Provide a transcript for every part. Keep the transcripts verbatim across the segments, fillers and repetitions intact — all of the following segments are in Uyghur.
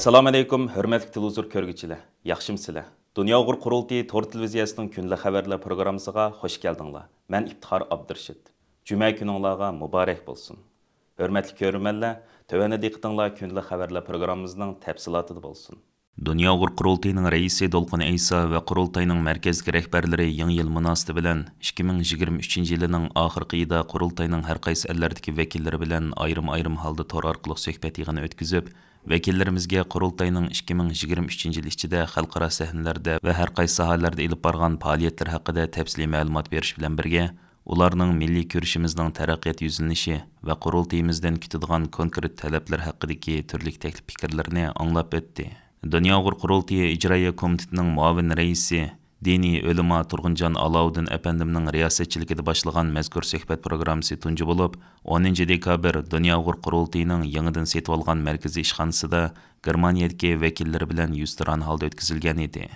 ئەسسالامۇئەلەيكۇم، ھۆرمەتلىك تېلېۋىزور كۆرگۈچىلەر، ياخشىمۇسىلەر؟ دۇنيا ئۇيغۇر قۇرۇلتىيى تور تېلېۋىزىيەسىنىڭ كۈندىلىك خەۋەرلەر پروگراممىسىغا خوش كەلدىڭلار. مەن ئىپتىخار ئابدۇرېشىت. جۈمە كۈنۈڭلارغا مۇبارەك بولسۇن. ھۆرمەتلىك كۆرۈرمەنلەر، تۆۋەندە دىققىتىڭلار كۈندىلىك خەۋەرلەر پروگراممىمىزنىڭ تەپسىلاتىدا بولسۇن. دۇنيا ئۇيغۇر قۇرۇلتىيىنىڭ رەئىسى دولقۇن ئەيسا ۋە قۇرۇلتاينىڭ مەركەزدىكى رەھبەرلىرى يېڭى يىل مۇناسىۋىتى بىلەن ئىككى مىڭ يىگىرمە ئۈچىنچى يىلىنىڭ ئاخىرقى ئېيىدا قۇرۇلتاينىڭ ھەر قايسى ئەللەردىكى ۋەكىللىرى بىلەن ئايرىم-ئايرىم ھالدا تور ئارقىلىق سۆھبەت يىغىنى ئۆتكۈزۈپ، ۋەكىللىرىمىزگە قۇرۇلتاينىڭ ئىككى مىڭ يىگىرمە ئۈچىنچى يىل ئىچىدە خەلقئارا سەھنىلەردە ۋە ھەر قايسى ساھەلەردە ئېلىپ بارغان پائالىيەتلىرى ھەققىدە تەپسىلىي مەلۇمات بېرىش بىلەن بىرگە، ئۇلارنىڭ مىللىي كۈرىشىمىزنىڭ تەرەققىيات يۈزلىنىشى ۋە قۇرۇلتىيىمىزدىن كۈتىدىغان كونكرېت تەلەپلىرى ھەققىدىكى تۈرلۈك تەكلىپ پىكىرلىرىنى ئاڭلاپ ئۆتتى. دۇنيا ئۇيغۇر قۇرۇلتىيى ئىجرائىيە كومىتېتىنىڭ مۇئاۋىن رەئىسى، دىنىي ئۆلىما تۇرغۇنجان ئالاۋۇددىن ئەپەندىمنىڭ رىياسەتچىلىكىدە باشلىغان مەزكۇر سۆھبەت پروگراممىسى تۇنجى بولۇپ، ئونىنچى دېكابىر دۇنيا ئۇيغۇر قۇرۇلتىيىنىڭ يېڭىدىن سېتىۋالغان مەركىزىي ئىشخانىسىدا گېرمانىيەدىكى ۋەكىللىرى بىلەن يۈزتۇرانە ھالدا ئۆتكۈزۈلگەن ئىدى.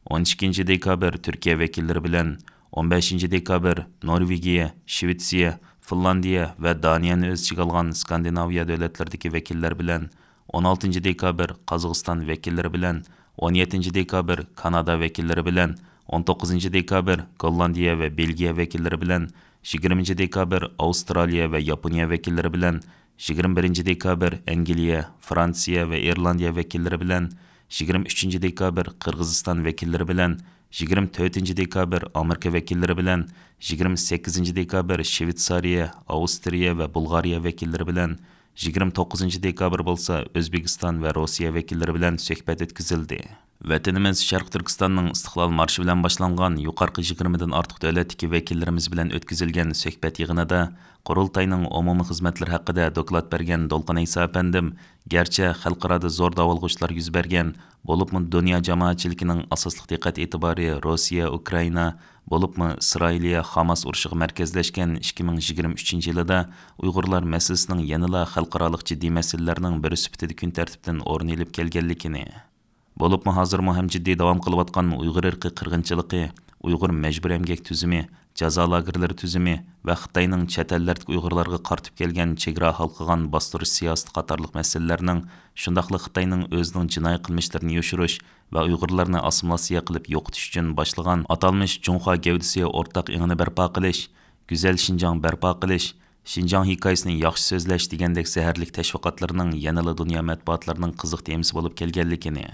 ئون ئىككىنچى دېكابىر تۈركىيە ۋەكىللىرى بىلەن، ئون بەشىنچى دېكابىر نورۋېگىيە، شىۋېتسىيە، فىنلاندىيە ۋە دانىيەنى ئۆز ئىچىگە ئالغان سكاندىناۋىيە دۆلەتلىرىدىكى ۋەكىللەر بىلەن، ئون ئالتىنچى دېكابىر قازاقىستان ۋەكىللىرى بىلەن، ئون يەتتىنچى دېكابىر كانادا ۋەكىللىرى بىلەن، ئون توققۇزىنچى دېكابىر گوللاندىيە ۋە بېلگىيە ۋەكىللىرى بىلەن، يىگىرمىنچى دېكابىر ئاۋسترالىيە ۋە ياپونىيە ۋەكىللىرى بىلەن، يىگىرمە بىرىنچى دېكابىر ئەنگلىيە، فرانسىيە ۋە ئىرلاندىيە ۋەكىللىرى بىلەن، يىگىرمە ئۈچىنچى دېكابىر قىرغىزىستان ۋەكىللىرى بىلەن، يىگىرمە تۆتىنچى دېكابىر ئامېرىكا ۋەكىللىرى بىلەن، يىگىرمە سەككىزىنچى دېكابىر شىۋېتسارىيە، ئاۋسترىيە ۋە بۇلغارىيە ۋەكىللىرى بىلەن، يىگىرمە توققۇزىنچى دېكابىر بولسا ئۆزبېكىستان ۋە روسىيە ۋەكىللىرى بىلەن سۆھبەت ئۆتكۈزۈلدى. ۋەتىنىمىز شەرقىي تۈركىستاننىڭ ئىستىقلال مارشى بىلەن باشلانغان يۇقىرىقى يىگىرمىدىن ئارتۇق دۆلەتتىكى ۋەكىللىرىمىز بىلەن ئۆتكۈزۈلگەن سۆھبەت يىغىنىدا قۇرۇلتاينىڭ ئومۇمىي خىزمەتلىرى ھەققىدە دوكلات بەرگەن دولقۇن ئەيسا ئەپەندىم، گەرچە خەلقئارادا زور داۋالغۇشلار يۈز بەرگەن، بولۇپمۇ دۇنيا جامائەتچىلىكىنىڭ ئاساسلىق دىققەت ئېتىبارى روسىيە، ئۇكرائىنا، بولۇپمۇ ئىسرائىلىيە، خاماس ئۇرۇشىغا مەركەزلەشكەن ئىككى مىڭ يىگىرمە ئۈچىنچى يىلىدا ئۇيغۇرلار مەسىلىسىنىڭ يەنىلا خەلقئارالىق جىددىي مەسىلىلەرنىڭ بىرى سۈپىتىدە كۈن تەرتىپىدىن ئورۇن ئېلىپ كەلگەنلىكىنى، بولۇپمۇ ھازىرمۇ ھەم جىددىي داۋام قىلىۋاتقان ئۇيغۇر ئىرقىي قىرغىنچىلىقى، ئۇيغۇر مەجبۇرىي ئەمگەك تۈزۈمى، جازا لاگېرلىرى تۈزۈمى ۋە خىتاينىڭ چەت ئەللەردىكى ئۇيغۇرلارغا قارىتىپ كەلگەن چېگرا ھالقىغان باستۇرۇش سىياسىتى قاتارلىق مەسىلىلەرنىڭ، شۇنداقلا خىتاينىڭ ئۆزىنىڭ جىنايى قىلمىشلىرىنى يوشۇرۇش ۋە ئۇيغۇرلارنى ئاسسىمىلياتسىيە قىلىپ يوقىتىش ئۈچۈن باشلىغان ئاتالمىش جۇڭخۇا گەۋدىسى ئورتاق ئېڭىنى بەرپا قىلىش، گۈزەل شىنجاڭ بەرپا قىلىش، شىنجاڭ ھېكايىسىنى ياخشى سۆزلەش دېگەندەك زەھەرلىك تەشۋىقاتلىرىنىڭ يەنىلا دۇنيا مەتبۇئاتلىرىنىڭ قىزىق تېمىسى بولۇپ كەلگەنلىكىنى،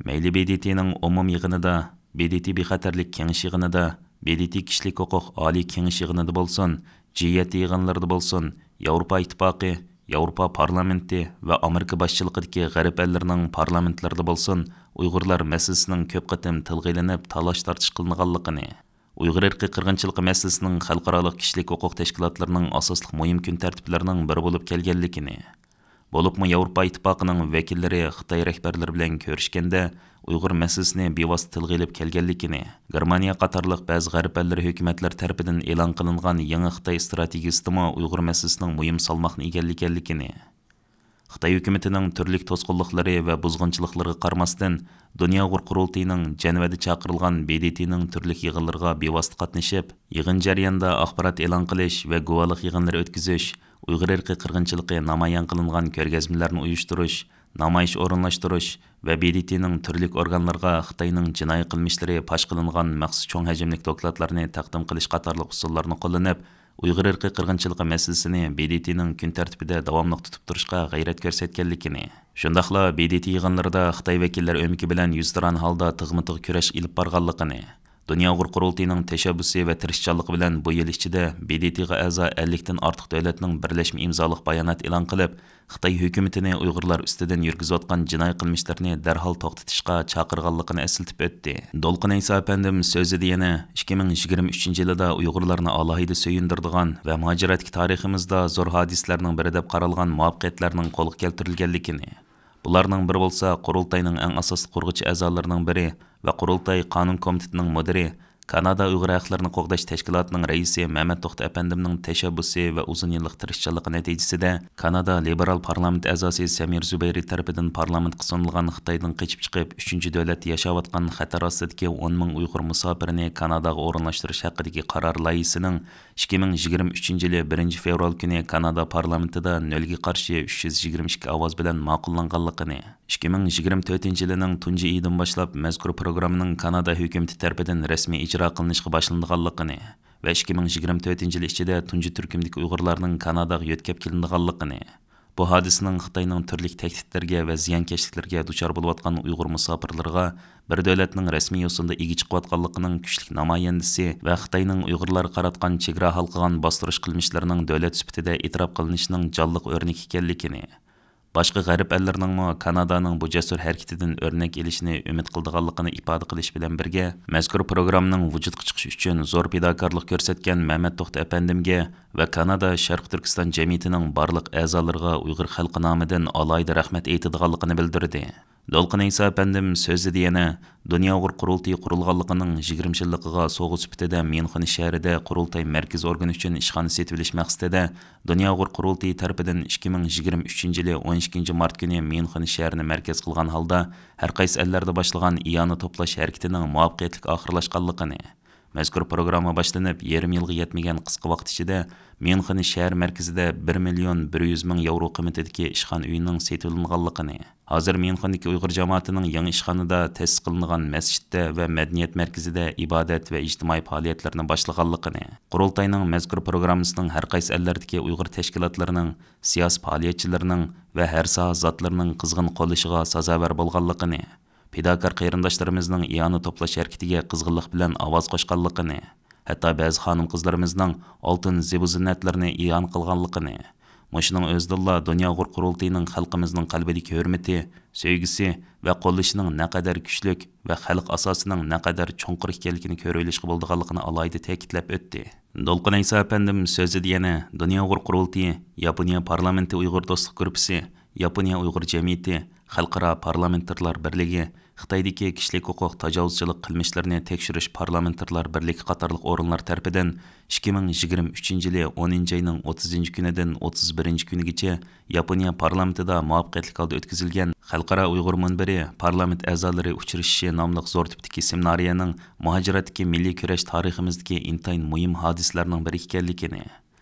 مەيلى ب د ت نىڭ ئومۇمىي يىغىنىدا، ب د ت بىخەتەرلىك كېڭىشى يىغىنىدا، ب د ت كىشىلىك ھوقۇق ئالىي كېڭىشى يىغىنىدا بولسۇن، جى يەتتە يىغىنلىرىدا بولسۇن، ياۋروپا ئىتتىپاقى، ياۋروپا پارلامېنتى ۋە ئامېرىكا باشچىلىقىدىكى غەرب ئەللىرىنىڭ پارلامېنتلىرىدا بولسۇن، ئۇيغۇرلار مەسىلىسىنىڭ كۆپ قېتىم تىلغا ئېلىنىپ، تالاش-تارتىش قىلىنغانلىقىنى، ئۇيغۇر ئىرقىي قىرغىنچىلىقى مەسىلىسىنىڭ خەلقئارالىق كىشىلىك ھوقۇق تەشكىلاتلىرىنىڭ ئاساسلىق مۇھىم كۈن تەرتىپلىرىنىڭ بىرى بولۇپ كەلگەنلىكىنى، بولۇپمۇ ياۋروپا ئىتتىپاقىنىڭ ۋەكىللىرى خىتاي رەھبەرلىرى بىلەن كۆرۈشكەندە، ئۇيغۇر مەسىلىسىنى بىۋاسىتە تىلغا ئېلىپ كەلگەنلىكىنى، گېرمانىيە قاتارلىق بەزى غەرب ئەللىرى ھۆكۈمەتلىرى تەرىپىدىن ئېلان قىلىنغان يېڭى خىتاي ئىستراتېگىيىسىدىمۇ ئۇيغۇر مەسىلىسىنىڭ مۇھىم سالماقنى ئىگىلىگەنلىكىنى، خىتاي ھۆكۈمىتىنىڭ تۈرلۈك توسقۇنلۇقلىرى ۋە بۇزغۇنچىلىقلىرىغا قارىماستىن، دۇنيا ئۇيغۇر قۇرۇلتىيىنىڭ جەنۋەدە چاقىرىلغان ب د ت نىڭ تۈرلۈك يىغىنلىرىغا بىۋاسىتە قاتنىشىپ، يىغىن جەريانىدا ئاخبارات ئېلان قىلىش ۋە گۇۋاھلىق يىغىنلىرى ئۆتكۈزۈش، ئۇيغۇر ئىرقىي قىرغىنچىلىقى نامايان قىلىنغان كۆرگەزمىلەرنى ئۇيۇشتۇرۇش، نامايىش ئورۇنلاشتۇرۇش ۋە ب د ت نىڭ تۈرلۈك ئورگانلىرىغا خىتاينىڭ جىنايى قىلمىشلىرى پاش قىلىنغان مەخسۇس چوڭ ھەجىملىك دوكلاتلارنى تەقدىم قىلىش قاتارلىق ئۇسۇللارنى قوللىنىپ، ئۇيغۇر ئىرقىي قىرغىنچىلىقى مەسىلىسىنى ب د ت نىڭ كۈن تەرتىپىدە داۋاملىق تۇتۇپ تۇرۇشقا غەيرەت كۆرسەتكەنلىكىنى، شۇنداقلا ب د ت يىغىنلىرىدا خىتاي ۋەكىللىرى ئۆمىكى بىلەن يۈزتۇرانە ھالدا تىغمۇ تىغ كۈرەش ئېلىپ بارغانلىقىنى، دۇنيا ئۇيغۇر قۇرۇلتىيىنىڭ تەشەببۇسى ۋە تىرىشچانلىقى بىلەن بۇ يىل ئىچىدە ب د ت غا ئەزا ئەللىكتىن ئارتۇق دۆلەتنىڭ بىرلەشمە ئىمزالىق بايانات ئېلان قىلىپ، خىتاي ھۆكۈمىتىنى ئۇيغۇرلار ئۈستىدىن يۈرگۈزۈۋاتقان جىنايى قىلمىشلىرىنى دەرھال توختىتىشقا چاقىرغانلىقىنى ئەسلىتىپ ئۆتتى. دولقۇن ئەيسا ئەپەندىم سۆزىدە يەنە ئىككى مىڭ يىگىرمە ئۈچىنچى يىلىدا ئۇيغۇرلارنى ئالاھىدە سۆيۈندۈرىدىغان ۋە مۇھاجىرەتتىكى تارىخىمىزدا زور ھادىسىلەرنىڭ بىرى دەپ قارالغان مۇۋەپپەقىيەتلەرنىڭ قولغا كەلتۈرۈلگەنلىكىنى، بۇلارنىڭ بىرى بولسا قۇرۇلتاينىڭ ئەڭ ئاساسلىق قۇرغۇچى ئەزالىرىنىڭ بىرى ۋە قۇرۇلتاي قانۇن كومىتېتىنىڭ مۇدىرى، كانادا ئۇيغۇر ھەقلىرىنى قوغداش تەشكىلاتىنىڭ رەئىسى مەمەت توختى ئەپەندىمنىڭ تەشەببۇسى ۋە ئۇزۇن يىللىق تىرىشچانلىقى نەتىجىسىدە، كانادا لىبېرال پارلامېنت ئەزاسى سەمىر زۇبەيرى تەرىپىدىن پارلامېنتقا سۇنۇلغان خىتايدىن قېچىپ چىقىپ، ئۈچىنچى دۆلەتتە ياشاۋاتقان خەتەر ئاستىدىكى ئون مىڭ ئۇيغۇر مۇساپىرىنى كاناداغا ئورۇنلاشتۇرۇش ھەققىدىكى قارار لايىھىسىنىڭ ئىككى مىڭ يىگىرمە ئۈچىنچى يىلى بىرىنچى فېۋرال كۈنى كانادا پارلامېنتىدا نۆلگە قارشى ئۈچ يۈز يىگىرمە ئىككى ئاۋاز بىلەن ماقۇللانغانلىقىنى، ئىككى مىڭ يىگىرمە تۆتىنچى يىلىنىڭ تۇنجى ئېيىدىن باشلاپ مەزكۇر پروگراممىنىڭ كانادا ھۆكۈمىتى تەرىپىدىن رەسمىي ئىجرا قىلىنىشقا باشلىنىدىغانلىقىنى ۋە ئىككى مىڭ يىگىرمە تۆتىنچى يىل ئىچىدە تۇنجى تۈركۈمدىكى ئۇيغۇرلارنىڭ كاناداغا يۆتكەپ كېلىنىدىغانلىقىنى، بۇ ھادىسىنىڭ خىتاينىڭ تۈرلۈك تەھدىتلىرىگە ۋە زىيانكەشلىكلىرىگە دۇچار بولۇۋاتقان ئۇيغۇر مۇساپىرلىرىغا بىر دۆلەتنىڭ رەسمىي يوسۇندا ئىگە چىقىۋاتقانلىقىنىڭ كۈچلۈك نامايەندىسى ۋە خىتاينىڭ ئۇيغۇرلارغا قاراتقان چېگرا ھالقىغان باستۇرۇش قىلمىشلىرىنىڭ دۆلەت سۈپىتىدە ئېتىراپ قىلىنىشىنىڭ جانلىق ئۆرنىكى ئىكەنلىكىنى، باشقا غەرب ئەللىرىنىڭمۇ كانادانىڭ بۇ جەسۇر ھەرىكىتىدىن ئۆرنەك ئېلىشىنى ئۈمىد قىلىدىغانلىقىنى ئىپادە قىلىش بىلەن بىرگە، مەزكۇر پروگراممىنىڭ ۋۇجۇدقا چىقىشى ئۈچۈن زور پىداكارلىق كۆرسەتكەن مەمەت توختى ئەپەندىمگە ۋە كانادا شەرقىي تۈركىستان جەمئىيىتىنىڭ بارلىق ئەزالىرىغا ئۇيغۇر خەلقى نامىدىن ئالاھىدە رەھمەت ئېيتىدىغانلىقىنى بىلدۈردى. دولقۇن ئەيسا ئەپەندىم سۆزىدە يەنە، دۇنيا ئۇيغۇر قۇرۇلتىيى قۇرۇلغانلىقىنىڭ يىگىرمە يىللىقىغا سوۋغا سۈپىتىدە ميۇنخېن شەھىرىدە قۇرۇلتاي مەركىزى ئورگىنى ئۈچۈن ئىشخانا سېتىۋېلىش مەقسىتىدە دۇنيا ئۇيغۇر قۇرۇلتىيى تەرىپىدىن ئىككى مىڭ يىگىرمە ئۈچىنچى يىلى ئون ئىككىنچى مارت كۈنى ميۇنخېن شەھىرىنى مەركەز قىلغان ھالدا ھەر قايسى ئەللەردە باشلىغان ئىئانە توپلاش ھەرىكىتىنىڭ مۇۋەپپەقىيەتلىك ئاخىرلاشقانلىقىنى، مەزكۇر پروگرامما باشلىنىپ يېرىم يىلغا يەتمىگەن قىسقا ۋاقىت ئىچىدە ميۇنخېن شەھەر مەركىزىدە بىر مىليون بىر يۈز مىڭ ياۋرو قىممىتىدىكى ئىشخانا ئۆيىنىڭ سېتىۋېلىنغانلىقىنى، ھازىر ميۇنخېندىكى ئۇيغۇر جامائىتىنىڭ يېڭى ئىشخانىدا تەسىس قىلىنغان مەسچىتتە ۋە مەدەنىيەت مەركىزىدە ئىبادەت ۋە ئىجتىمائىي پائالىيەتلەرنى باشلىغانلىقىنى، قۇرۇلتاينىڭ مەزكۇر پروگراممىسىنىڭ ھەر قايسى ئەللەردىكى ئۇيغۇر تەشكىلاتلىرىنىڭ، سىياسىي پائالىيەتچىلىرىنىڭ ۋە ھەر ساھە زاتلىرىنىڭ قىزغىن قوللىشىغا سازاۋەر بولغانلىقىنى، پىداكار قېرىنداشلىرىمىزنىڭ ئىئانە توپلاش ھەرىكىتىگە قىزغىنلىق بىلەن ئاۋاز قوشقانلىقىنى، ھەتتا بەزى خانىم-قىزلىرىمىزنىڭ ئالتۇن زىبۇ-زىننەتلىرىنى ئىئانە قىلغانلىقىنى، مۇشۇنىڭ ئۆزىدىنلا دۇنيا ئۇيغۇر قۇرۇلتىيىنىڭ خەلقىمىزنىڭ قەلبىدىكى ھۆرمىتى، سۆيگۈسى ۋە قوللىشىنىڭ نەقەدەر كۈچلۈك ۋە خەلق ئاساسىنىڭ نەقەدەر چوڭقۇر ئىكەنلىكىنى كۆرۈۋېلىشقا بولىدىغانلىقىنى ئالاھىدە تەكىتلەپ ئۆتتى. دولقۇن ئەيسا ئەپەندىم سۆزىدە يەنە دۇنيا ئۇيغۇر قۇرۇلتىيى، ياپونىيە پارلامېنتى ئۇيغۇر دوستلۇق گۇرۇپپىسى، ياپونىيە ئۇيغۇر جەمئىيىتى، خەلقئارا پارلامېنتارلار بىرلىكى، خىتايدىكى كىشىلىك ھوقۇق تاجاۋۇزچىلىق قىلمىشلىرىنى تەكشۈرۈش پارلامېنتارلار بىرلىكى قاتارلىق ئورۇنلار تەرىپىدىن ئىككى مىڭ يىگىرمە ئۈچىنچى يىلى ئونىنچى ئاينىڭ ئوتتۇزىنچى كۈنىدىن ئوتتۇز بىرىنچى كۈنىگىچە ياپونىيە پارلامېنتىدا مۇۋەپپەقىيەتلىك ھالدا ئۆتكۈزۈلگەن خەلقئارا ئۇيغۇر مۇنبىرى پارلامېنت ئەزالىرى ئۇچرىشىشى ناملىق زور تىپتىكى سېمىنارىيەنىڭ مۇھاجىرەتتىكى مىللىي كۈرەش تارىخىمىزدىكى ئىنتايىن مۇھىم ھادىسىلەرنىڭ بىرى ئىكەنلىكىنى،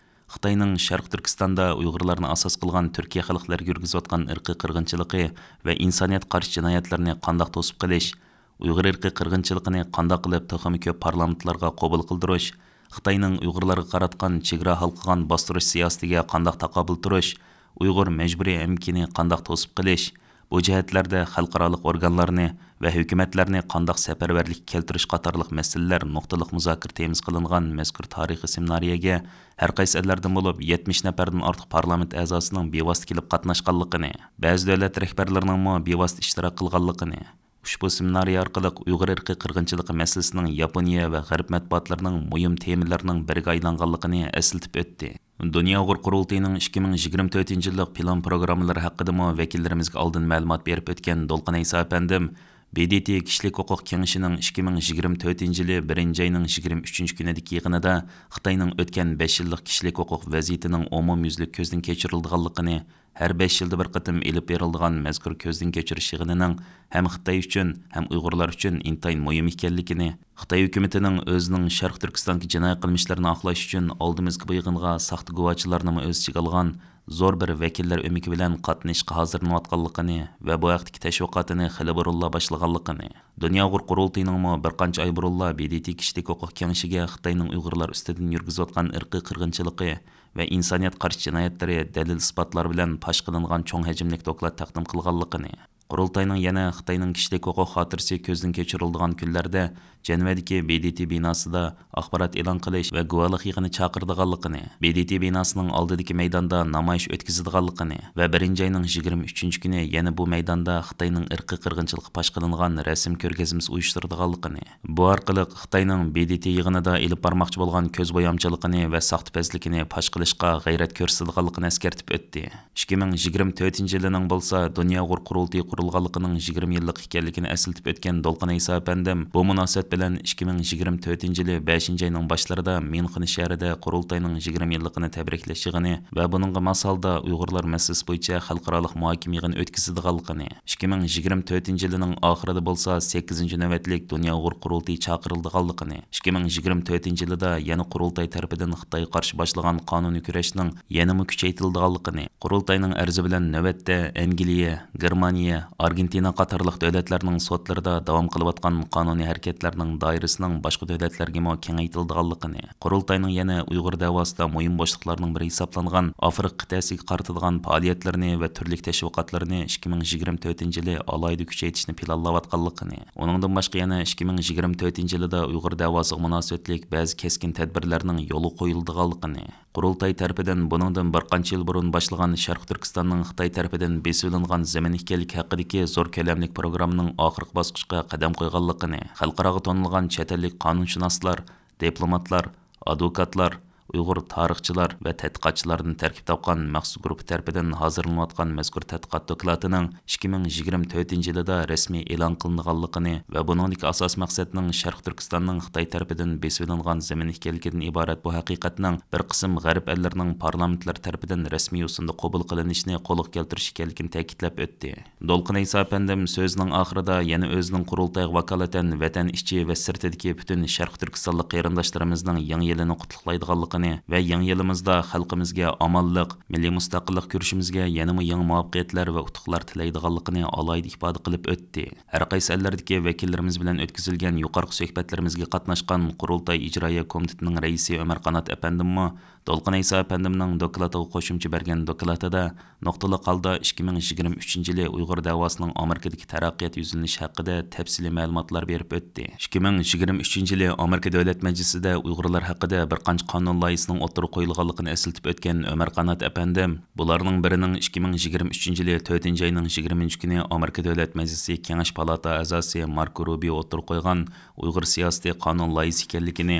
خىتاينىڭ شەرقىي تۈركىستاندا ئۇيغۇرلارنى ئاساس قىلغان تۈركىي خەلقلەرگە يۈرگۈزۈۋاتقان ئىرقىي قىرغىنچىلىقى ۋە ئىنسانىيەتكە قارشى جىنايەتلىرىنى قانداق توسۇپ قېلىش، ئۇيغۇر ئىرقىي قىرغىنچىلىقىنى قانداق قىلىپ تېخىمۇ كۆپ پارلامېنتلارغا قوبۇل قىلدۇرۇش، خىتاينىڭ ئۇيغۇرلارغا قاراتقان چېگرا ھالقىغان باستۇرۇش سىياسىتىگە قانداق تاقابىل تۇرۇش، ئۇيغۇر مەجبۇرىي ئەمگىكىنى قانداق توسۇپ قېلىش، بۇ جەھەتلەردە خەلقئارالىق ئورگانلارنى ۋە ھۆكۈمەتلەرنى قانداق سەپەرۋەرلىككە كەلتۈرۈش قاتارلىق مەسىلىلەر نۇقتىلىق مۇزاكىرە تېمىسى قىلىنغان مەزكۇر تارىخىي سېمىنارىيەگە ھەر قايسى ئەللەردىن بولۇپ يەتمىش نەپەردىن ئارتۇق پارلامېنت ئەزاسىنىڭ بىۋاسىتە كېلىپ قاتناشقانلىقىنى، بەزى دۆلەت رەھبەرلىرىنىڭمۇ بىۋاسىتە ئىشتىراك قىلغانلىقىنى، ئۇشبۇ سېمىنارىيە ئارقىلىق ئۇيغۇر ئىرقىي قىرغىنچىلىقى مەسىلىسىنىڭ ياپونىيە ۋە غەرب مەتبۇئاتلىرىنىڭ مۇھىم تېمىلىرىنىڭ بىرىگە ئايلانغانلىقىنى ئەسلىتىپ ئۆتتى. دۇنيا ئۇيغۇر قۇرۇلتىيىنىڭ ئىككى مىڭ يىگىرمە تۆتىنچى يىللىق پىلان پروگراممىلىرى ھەققىدىمۇ ۋەكىللىرىمىزگە ئالدىن مەلۇمات بېرىپ ئۆتكەن دولقۇن ئەيسا ئەپەندىم، ب د ت كىشىلىك ھوقۇق كېڭىشىنىڭ ئىككى مىڭ يىگىرمە تۆتىنچى يىلى بىرىنچى ئاينىڭ يىگىرمە ئۈچىنچى كۈنىدىكى يىغىنىدا خىتاينىڭ ئۆتكەن بەش يىللىق كىشىلىك ھوقۇق ۋەزىيىتىنىڭ ئومۇميۈزلۈك كۆزدىن كەچۈرۈلىدىغانلىقىنى، ھەر بەش يىلدا بىر قېتىم ئېلىپ بېرىلىدىغان مەزكۇر كۆزدىن كەچۈرۈش يىغىنىنىڭ ھەم خىتاي ئۈچۈن، ھەم ئۇيغۇرلار ئۈچۈن ئىنتايىن مۇھىم ئىكەنلىكىنى، خىتاي ھۆكۈمىتىنىڭ ئۆزىنىڭ شەرقىي تۈركىستاندىكى جىنايى قىلمىشلىرىنى ئاقلاش ئۈچۈن ئالدىمىزدىكى بۇ يىغىنغا ساختا گۇۋاچىلارنىمۇ ئۆز ئىچىگە ئالغان زور بىر ۋەكىللەر ئۆمىكى بىلەن قاتنىشىشقا ھازىرلىنىۋاتقانلىقىنى ۋە بۇ ھەقتىكى تەشۋىقاتىنى خېلى بۇرۇنلا باشلىغانلىقىنى، دۇنيا ئۇيغۇر قۇرۇلتىيىنىڭمۇ بىر قانچە ئاي بۇرۇنلا ب د ت كىشىلىك ھوقۇق كېڭىشىگە خىتاينىڭ ئۇيغۇرلار ئۈستىدىن يۈرگۈزۈۋاتقان ئىرقىي قىرغىنچىلىقى ۋە ئىنسانىيەتكە قارشى جىنايەتلىرى دەلىل-ئىسپاتلار بىلەن پاش قىلىنغان چوڭ ھەجىملىك دوكلات تەقدىم قىلغانلىقىنى، قۇرۇلتاينىڭ يەنە خىتاينىڭ كىشىلىك ھوقۇق خاتىرىسى كۆزدىن كەچۈرۈلىدىغان كۈنلەردە جەنۋەدىكى ب د ت بىناسىدا ئاخبارات ئېلان قىلىش ۋە گۇۋاھلىق يىغىنى چاقىرىدىغانلىقىنى، ب د ت بىناسىنىڭ ئالدىدىكى مەيداندا نامايىش ئۆتكۈزىدىغانلىقىنى ۋە بىرىنچى ئاينىڭ يىگىرمە ئۈچىنچى كۈنى يەنە بۇ مەيداندا خىتاينىڭ ئىرقىي قىرغىنچىلىققا پاش قىلىنغان رەسىم كۆرگەزمىسى ئۇيۇشتۇرىدىغانلىقىنى، بۇ ئارقىلىق خىتاينىڭ ب د ت يىغىنىدا ئېلىپ بارماقچى بولغان كۆز بويامچىلىقىنى ۋە ساختىپەزلىكىنى پاش قىلىشقا غەيرەت كۆرسىتىدىغانلىقىنى ئەسكەرتىپ ئۆتتى. ئىككى مىڭ يىگىرمە تۆتىنچى يىلىنىڭ بولسا دۇنيا ئۇيغۇر قۇرۇلتىيى قۇرۇلغانلىقىنىڭ يىگىرمە يىللىق ئىكەنلىكىنى ئەسلىتىپ ئۆتكەن دولقۇن ئەيسا ئەپەندىم، بۇ مۇناسىۋەت بىلەن ئىككى مىڭ يىگىرمە تۆتىنچى يىلى بەشىنچى ئاينىڭ باشلىرىدا ميۇنخېن شەھىرىدە قۇرۇلتاينىڭ يىگىرمە يىللىقىنى تەبرىكلەش يىغىنى ۋە بۇنىڭغا ماس ھالدا ئۇيغۇرلار مەسىلىسى بويىچە خەلقئارالىق مۇھاكىمە يىغىنى ئۆتكۈزىدىغانلىقىنى، ئىككى مىڭ يىگىرمە تۆتىنچى يىلىنىڭ ئاخىرىدا بولسا سەككىزىنچى نۆۋەتلىك دۇنيا ئۇيغۇر قۇرۇلتىيى چاقىرىلىدىغانلىقىنى، ئىككى مىڭ يىگىرمە تۆتىنچى يىلىدا يەنە قۇرۇلتاي تەرىپىدىن خىتايغا قارشى باشلىغان قانۇنىي كۈرەشنىڭ يەنىمۇ كۈچەيتىلىدىغانلىقىنى، قۇرۇلتاينىڭ ئەرزى بىلەن نۆۋەتتە ئەنگلىيە، گېرمانىيە، ئارگېنتىنا قاتارلىق دۆلەتلەرنىڭ سوتلىرىدا داۋام قىلىۋاتقان قانۇنىي ھەرىكەتلەرنىڭ دائىرىسىنىڭ باشقا دۆلەتلەرگىمۇ كېڭەيتىلىدىغانلىقىنى، قۇرۇلتاينىڭ يەنە ئۇيغۇر دەۋاسىدا مۇھىم بوشلۇقلارنىڭ بىرى ھېسابلانغان ئافرىقا قىتئەسىگە قارىتىدىغان پائالىيەتلىرىنى ۋە تۈرلۈك تەشۋىقاتلىرىنى ئىككى مىڭ يىگىرمە تۆتىنچى يىلى ئالاھىدە كۈچەيتىشنى پىلانلاۋاتقانلىقىنى، ئۇنىڭدىن باشقا يەنە ئىككى مىڭ يىگىرمە تۆتىنچى يىلىدا ئۇيغۇر دەۋاسىغا مۇناسىۋەتلىك بەزى كەسكىن تەدبىرلەرنىڭ يولغا قويۇلىدىغانلىقىنى، قۇرۇلتاي تەرىپىدىن بۇنىڭدىن بىر قانچە يىل بۇرۇن باشلىغان شەرقىي تۈركىستاننىڭ خىتاي تەرىپىدىن بېسىۋېلىنغان زېمىن ئىكەنلىكى ھەققىدىكى زور كۆلەملىك پروگراممىنىڭ ئاخىرقى باسقۇچقا قەدەم قويغانلىقىنى، خەلقئاراغا تونۇلغان چەت ئەللىك قانۇنشۇناسلار، دىپلوماتلار، ئادۋوكاتلار، ئۇيغۇر تارىخچىلار ۋە تەتقىقاتچىلاردىن تەركىب تاپقان مەخسۇس گۇرۇپپا تەرىپىدىن ھازىرلىنىۋاتقان مەزكۇر تەتقىقات دوكلاتىنىڭ ئىككى مىڭ يىگىرمە تۆتىنچى يىلىدا رەسمىي ئېلان قىلىنىدىغانلىقىنى ۋە بۇنىڭدىكى ئاساسىي مەقسەتنىڭ شەرقىي تۈركىستاننىڭ خىتاي تەرىپىدىن بېسىۋېلىنغان زېمىن ئىكەنلىكىدىن ئىبارەت بۇ ھەقىقەتنىڭ بىر قىسىم غەرب ئەللىرىنىڭ پارلامېنتلىرى تەرىپىدىن رەسمىي يوسۇندا قوبۇل قىلىنىشىنى قولغا كەلتۈرۈش ئىكەنلىكىنى تەكىتلەپ ئۆتتى. دولقۇن ئەيسا ئەپەندىم سۆزىنىڭ ئاخىرىدا يەنە ئۆزىنىڭ قۇرۇلتايغا ۋاكالىتەن ۋەتەن ئىچى ۋە سىرتىدىكى پۈتۈن شەرقىي تۈركىستانلىق قېرىنداشلىرىمىزنىڭ يېڭى يىلىنى قۇتلۇقلايدىغانلىقىنى ۋە يېڭى يىلىمىزدا خەلقىمىزگە ئامانلىق، مىللىي مۇستەقىللىق كۈرىشىمىزگە يەنىمۇ يېڭى مۇۋەپپەقىيەتلەر ۋە ئۇتۇقلار تىلەيدىغانلىقىنى ئالاھىدە ئىپادە قىلىپ ئۆتتى. ھەر قايسى ئەللەردىكى ۋەكىللىرىمىز بىلەن ئۆتكۈزۈلگەن يۇقىرىقى سۆھبەتلىرىمىزگە قاتناشقان قۇرۇلتاي ئىجرائىيە كومىتېتىنىڭ رەئىسى ئۆمەر قانات ئەپەندىممۇ دولقۇن ئەيسا ئەپەندىمنىڭ دوكلاتىغا قوشۇمچە بەرگەن دوكلاتىدا نۇقتىلىق ھالدا ئىككى مىڭ يىگىرمە ئۈچىنچى يىلى ئۇيغۇر دەۋاسىنىڭ ئامېرىكىدىكى تەرەققىيات يۈزلىنىشى ھەققىدە تەپسىلىي مەلۇماتلار بېرىپ ئۆتتى. ئىككى مىڭ يىگىرمە ئۈچىنچى يىلى ئامېرىكا دۆلەت مەجلىسىدە ئۇيغۇرلار ھەققىدە بىر قانچە قانۇن لايىھىسىنىڭ ئوتتۇرىغا قويۇلغانلىقىنى ئەسلىتىپ ئۆتكەن ئۆمەر قانات ئەپەندىم، بۇلارنىڭ بىرىنىڭ ئىككى مىڭ يىگىرمە ئۈچىنچى يىلى تۆتىنچى ئاينىڭ يىگىرمىنچى كۈنى ئامېرىكا دۆلەت مەجلىسى كېڭەش پالاتا ئەزاسى ماركو روبىيو ئوتتۇرىغا قويغان ئۇيغۇر سىياسىتى قانۇن لايىھىسى ئىكەنلىكىنى،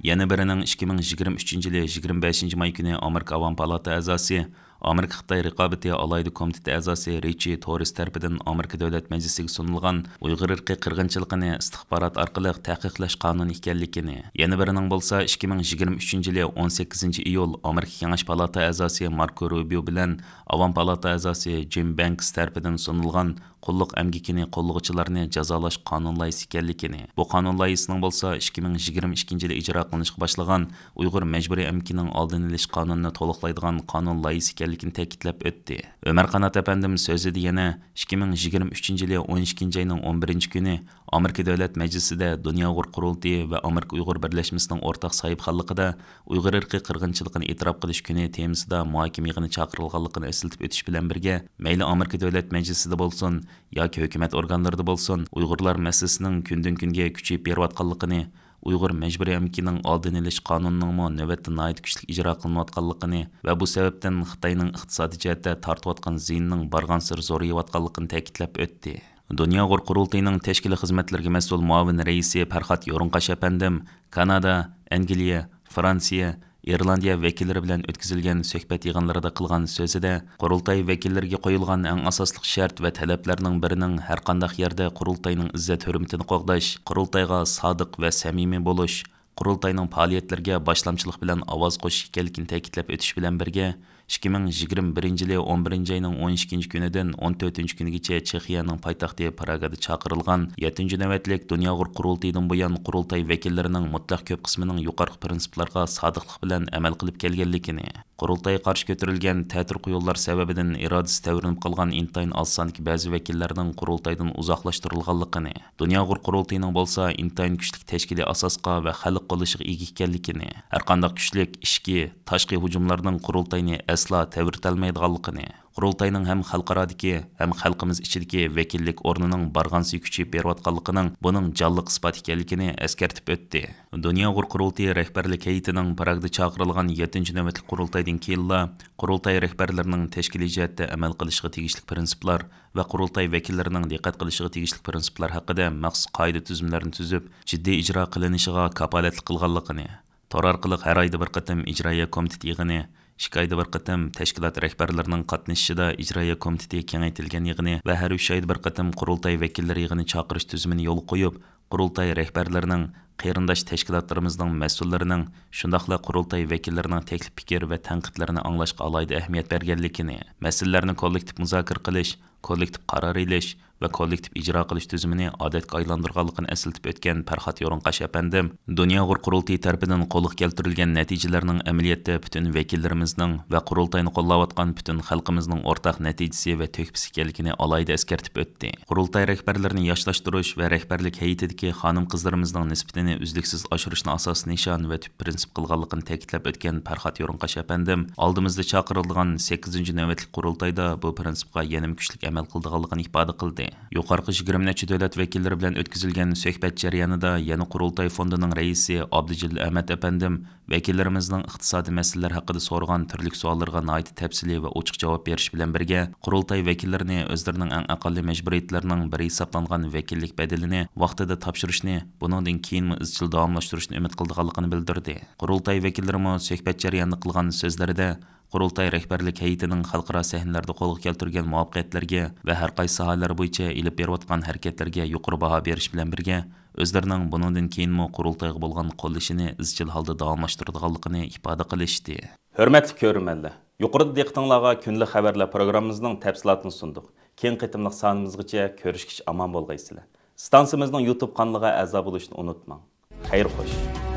يەنە بىرىنىڭ ئىككى مىڭ يىگىرمە ئۈچىنچى يىلى يىگىرمە بەشىنچى ماي كۈنى ئامېرىكا ئاۋام پالاتا ئەزاسى، ئامېرىكا خىتاي رىقابىتى ئالاھىدە كومىتېتى ئەزاسى رىچى توررېس تەرىپىدىن ئامېرىكا دۆلەت مەجلىسىگە سۇنۇلغان ئۇيغۇر ئىرقىي قىرغىنچىلىقىنى ئىستىخبارات ئارقىلىق تەھقىقلەش قانۇنى ئىكەنلىكىنى، يەنە بىرىنىڭ بولسا ئىككى مىڭ يىگىرمە ئۈچىنچى يىلى ئون سەككىزىنچى ئىيۇل ئامېرىكا كېڭەش پالاتا ئەزاسى ماركو روبىيو بىلەن ئاۋام پالاتا ئەزاسى جىم بەنكس تەرىپىدىن سۇنۇلغان قۇللۇق ئەمگىكىنى قوللىغۇچىلارنى جازالاش قانۇن لايىھىسى ئىكەنلىكىنى، بۇ قانۇن لايىھىسىنىڭ بولسا ئىككى مىڭ يىگىرمە ئىككىنچى يىلى ئىجرا قىلىنىشقا باشلىغان ئۇيغۇر مەجبۇرىي ئەمگىكىنىڭ ئالدىنى ئېلىش قانۇنىنى تولۇقلايدىغان قانۇن لايىھىسى ئىكەنلىكىنى تەكىتلەپ ئۆتتى. ئۆمەر قانات ئەپەندىم سۆزىدە يەنە ئىككى مىڭ يىگىرمە ئۈچىنچى يىلى ئون ئىككىنچى ئاينىڭ ئون بىرىنچى كۈنى ئامېرىكا دۆلەت مەجلىسىدە دۇنيا ئۇيغۇر قۇرۇلتىيى ۋە ئامېرىكا ئۇيغۇر بىرلەشمىسىنىڭ ئورتاق ساھىبخانلىقىدا ئۇيغۇر ئىرقىي قىرغىنچىلىقىنى ئېتىراپ قىلىش كۈنى تېمىسىدا مۇھاكىمە يىغىنى چاقىرىلغانلىقىنى ئەسلىتىپ ئۆتۈش بىلەن بىرگە، مەيلى ئامېرىكا دۆلەت مەجلىسىدە بولسۇن ياكى ھۆكۈمەت ئورگانلىرىدا بولسۇن، ئۇيغۇرلار مەسىلىسىنىڭ كۈندىن-كۈنگە كۈچىيىپ بېرىۋاتقانلىقىنى، ئۇيغۇر مەجبۇرىي ئەمگىكىنىڭ ئالدىنى ئېلىش قانۇنىنىڭمۇ نۆۋەتتە ناھايىتى كۈچلۈك ئىجرا قىلىنىۋاتقانلىقىنى ۋە بۇ سەۋەبتىن خىتاينىڭ ئىقتىسادىي جەھەتتە تارتىۋاتقان زىيىنىنىڭ بارغانسېرى زورىيىۋاتقانلىقىنى تەكىتلەپ ئۆتتى. دۇنيا ئۇيغۇر قۇرۇلتىيىنىڭ تەشكىلىي خىزمەتلىرىگە مەسئۇل مۇئاۋىن رەئىسى پەرھات يورۇنقاش ئەپەندىم كانادا، ئەنگلىيە، فرانسىيە، ئىرلاندىيە ۋەكىللىرى بىلەن ئۆتكۈزۈلگەن سۆھبەت يىغىنلىرىدا قىلغان سۆزىدە، قۇرۇلتاي ۋەكىللىرىگە قويۇلغان ئەڭ ئاساسلىق شەرت ۋە تەلەپلەرنىڭ بىرىنىڭ ھەرقانداق يەردە قۇرۇلتاينىڭ ئىززەت-ھۆرمىتىنى قوغداش، قۇرۇلتايغا سادىق ۋە سەمىمىي بولۇش، قۇرۇلتاينىڭ پائالىيەتلىرىگە باشلامچىلىق بىلەن ئاۋاز قوشۇش ئىكەنلىكىنى تەكىتلەپ ئۆتۈش بىلەن بىرگە، ئىككى مىڭ يىگىرمە بىرىنچى يىلى ئون بىرىنچى ئاينىڭ ئون ئىككىنچى كۈنىدىن ئون تۆتىنچى كۈنىگىچە چېخىيەنىڭ پايتەختى پراگادا چاقىرىلغان يەتتىنچى نۆۋەتلىك دۇنيا ئۇيغۇر قۇرۇلتىيىدىن بۇيان، قۇرۇلتاي ۋەكىللىرىنىڭ مۇتلەق كۆپ قىسمىنىڭ يۇقىرىقى پىرىنسىپلارغا سادىقلىق بىلەن ئەمەل قىلىپ كەلگەنلىكىنى، قۇرۇلتايغا قارشى كۆتۈرۈلگەن تەتۈر قويۇنلار سەۋەبىدىن ئىرادىسى تەۋرىنىپ قالغان ئىنتايىن ئاز ساندىكى بەزى ۋەكىللەرنىڭ قۇرۇلتايدىن ئۇزاقلاشتۇرۇلغانلىقىنى، دۇنيا ئۇيغۇر قۇرۇلتىيىنىڭ بولسا ئىنتايىن كۈچلۈك تەشكىلىي ئاساسقا ۋە خەلق قوللىشىغا ئىگە ئىكەنلىكىنى، ھەرقانداق كۈچلۈك ئىچكى، تاشقى ھۇجۇملارنىڭ قۇرۇلتاينى ئەسلا تەۋرىتەلمەيدىغانلىقىنى، قۇرۇلتاينىڭ ھەم خەلقئارادىكى، ھەم خەلقىمىز ئىچىدىكى ۋەكىللىك ئورنىنىڭ بارغانسېرى كۈچىيىپ بېرىۋاتقانلىقىنىڭ بۇنىڭ جانلىق ئىسپاتى ئىكەنلىكىنى ئەسكەرتىپ ئۆتتى. دۇنيا ئۇيغۇر قۇرۇلتىيى رەھبەرلىك ھەيئىتىنىڭ پراگدا چاقىرىلغان يەتتىنچى نۆۋەتلىك قۇرۇلتايدىن كېيىنلا، قۇرۇلتاي رەھبەرلىرىنىڭ تەشكىلىي جەھەتتە ئەمەل قىلىشىغا تېگىشلىك پىرىنسىپلار ۋە قۇرۇلتاي ۋەكىللىرىنىڭ دىققەت قىلىشىغا تېگىشلىك پىرىنسىپلار ھەققىدە مەخسۇس قائىدە تۈزۈملەرنى تۈزۈپ، جىددىي ئىجرا قىلىنىشىغا كاپالەتلىك قىلغانلىقىنى، تور ئارقىلىق ھەر ئايدا بىر قېتىم ئىجرائىيە كومىتېتى يىغىنى، ئىككى ئايدا بىر قېتىم تەشكىلات رەھبەرلىرىنىڭ قاتنىشىشىدا ئىجرائىيە كومىتېتى كېڭەيتىلگەن يىغىنى ۋە ھەر ئۈچ ئايدا بىر قېتىم قۇرۇلتاي ۋەكىللىرى يىغىنى چاقىرىش تۈزۈمىنى يولغا قويۇپ، قۇرۇلتاي رەھبەرلىرىنىڭ، قېرىنداش تەشكىلاتلىرىمىزنىڭ مەسئۇللىرىنىڭ، شۇنداقلا قۇرۇلتاي ۋەكىللىرىنىڭ تەكلىپ پىكىر ۋە تەنقىدلىرىنى ئاڭلاشقا ئالاھىدە ئەھمىيەت بەرگەنلىكىنى، مەسىلىلەرنى كوللېكتىپ مۇزاكىرە قىلىش، كوللېكتىپ قارار ئېلىش ۋە كوللېكتىپ ئىجرا قىلىش تۈزۈمىنى ئادەتكە ئايلاندۇرغانلىقىنى ئەسلىتىپ ئۆتكەن پەرھات يورۇنقاش ئەپەندىم، دۇنيا ئۇيغۇر قۇرۇلتىيى تەرىپىدىن قولغا كەلتۈرۈلگەن نەتىجىلەرنىڭ ئەمەلىيەتتە پۈتۈن ۋەكىللىرىمىزنىڭ ۋە قۇرۇلتاينى قوللاۋاتقان پۈتۈن خەلقىمىزنىڭ ئورتاق نەتىجىسى ۋە تۆھپىسى ئىكەنلىكىنى ئالاھىدە ئەسكەرتىپ ئۆتتى. قۇرۇلتاي رەھبەرلىرىنى ياشلاشتۇرۇش ۋە رەھبەرلىك ھەيئىتىدىكى خانىم-قىزلىرىمىزنىڭ نىسبىتىنى ئۈزلۈكسىز ئاشۇرۇشنى ئاساسىي نىشان ۋە تۈپ پىرىنسىپ قىلغانلىقىنى تەكىتلەپ ئۆتكەن پەرھات يورۇنقاش ئەپەندىم، ئالدىمىزدا چاقىرىلىدىغان سەككىزىنچى نۆۋەتلىك قۇرۇلتايدا بۇ پىرىنسىپقا يەنىمۇ كۈچلۈك ئەمەل قىلىدىغانلىقىنى ئىپادە قىلدى. يۇقىرىقى يىگىرمە نەچچە دۆلەت ۋەكىللىرى بىلەن ئۆتكۈزۈلگەن سۆھبەت جەريانىدا يەنە قۇرۇلتاي فوندىنىڭ رەئىسى ئابدۇجېلىل ئەمەت ئەپەندىم ۋەكىللىرىمىزنىڭ ئىقتىسادىي مەسىلىلەر ھەققىدە سورىغان تۈرلۈك سوئاللىرىغا ناھايىتى تەپسىلىي ۋە ئوچۇق جاۋاب بېرىش بىلەن بىرگە، قۇرۇلتاي ۋەكىللىرىنى ئۆزلىرىنىڭ ئەڭ ئەقەللىي مەجبۇرىيەتلىرىنىڭ بىرى ھېسابلانغان ۋەكىللىك بەدىلىنى ۋاقتىدا تاپشۇرۇشنى، بۇنىڭدىن كېيىنمۇ ئىزچىل داۋاملاشتۇرۇشنى ئۈمىد قىلىدىغانلىقىنى بىلدۈردى. قۇرۇلتاي ۋەكىللىرىمۇ سۆھبەت جەريانىدا قىلغان سۆزلىرىدە، قۇرۇلتاي رەھبەرلىك ھەيئىتىنىڭ خەلقئارا سەھنىلەردە قولغا كەلتۈرگەن مۇۋەپپەقىيەتلەرگە ۋە ھەر قايسى ساھەلەر بويىچە ئېلىپ بېرىۋاتقان ھەرىكەتلەرگە يۇقىرى باھا بېرىش بىلەن بىرگە، ئۆزلىرىنىڭ بۇنىڭدىن كېيىنمۇ قۇرۇلتايغا بولغان قوللىشىنى ئىزچىل ھالدا داۋاملاشتۇرىدىغانلىقىنى ئىپادە قىلىشتى. ھۆرمەتلىك كۆرۈرمەنلەر، يۇقىرىدا دىققىتىڭلارغا كۈندىلىك خەۋەرلەر پروگراممىمىزنىڭ تەپسىلاتىنى سۇندۇق. كېيىنكى قېتىملىق سانىمىزغىچە كۆرۈشكىچە ئامان بولغايسىلەر. ئىستانسىمىزنىڭ يۇتۇب قانىلىغا ئەزا بولۇشنى ئۇنتۇماڭ. خەير خوش.